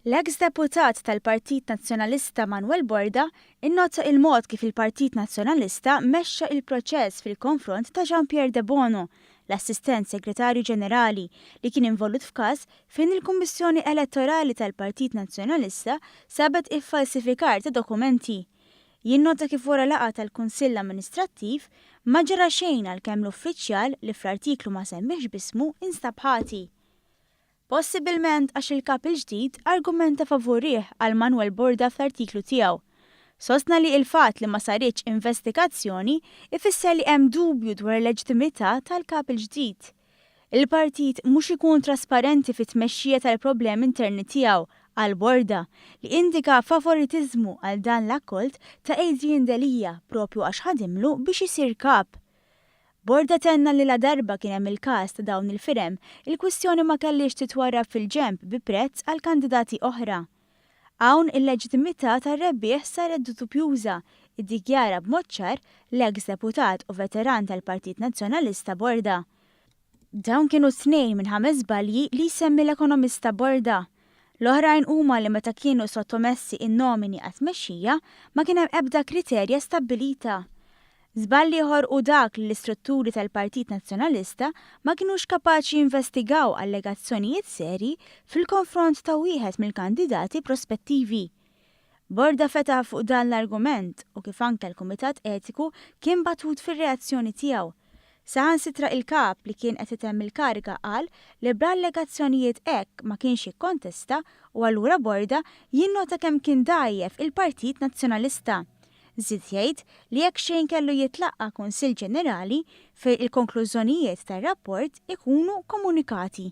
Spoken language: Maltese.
L-eks deputat tal-Partit Nazzjonalista Manuel Borda innota il-mod kif il-Partit Nazzjonalista mexxa il-proċess fil-konfront ta' Jean Pierre Debono, l-Assistent Segretarju Ġenerali, li kien involut f'każ fejn il-Kummissjoni Elettorali tal-Partit Nazzjonalista sabet iffalsifikar ta' dokumenti. Jinnota kif wara laqgħa tal-Kunsill Amministrattiv ma ġara xejn għalkemm l-uffiċjal, li fl-artiklu ma semmihx b'ismu, instab ħati. Possibilment għax il-Kap il-ġdid argumenta favurih għal Manuel Borda fl-artiklu tiegħu. Sostna li il-fatt li ma saritx investigazzjoni ifisser li hemm dubju dwar il-leġittimità tal-Kap il-ġdid. Il-partit mhux ikun trasparenti fit-tmexxija tal-problemi interni tiegħu, qal Borda, li indika favoritiżmu għal dan l-akkolt ta' Adrian Delia propju għax ħadimlu biex isir kap. Borda tenna li ladarba kien hemm il-każ ta' dawn il-firem, il-kwistjoni ma kellhiex titwarrab fil-ġenb bi prezz għal kandidati oħra. Hawn il-leġittimità tar-rebbieħ saret dubjuża, iddikjara b'mod ċar l-eks deputat u veteran tal-Partit Nazzjonalista Borda. Dawn kienu tnejn minn ħames żbalji li jsemmi l-ekonomista Borda. L-oħrajn huma li meta kienu sottomessi in-nomini għat-tmexxija ma kien hemm ebda kriterja stabbilita. Żball ieħor hu dak li l-istrutturi tal-Partit Nazzjonalista ma kinux kapaċi jinvestigaw allegazzjonijiet serji fil-konfront ta' wieħed mill-kandidati prospettivi. Borda fetaħ fuq dan l-argument u kif anke l-Kumitat Etiku kien batut fir-reazzjoni tiegħu. Saħansitra il-Kap li kien qed itemm il-kariga qal li bl-allegazzjonijiet hekk ma kienx jikkontesta u allura Borda jinnota kemm kien dgħajjef il-Partit Nazzjonalista. Żied jgħid li jekk xejn kellu jitlaqqa' Kunsill Ġenerali fejn il-konklużjonijiet tar-rapport ikunu komunikati.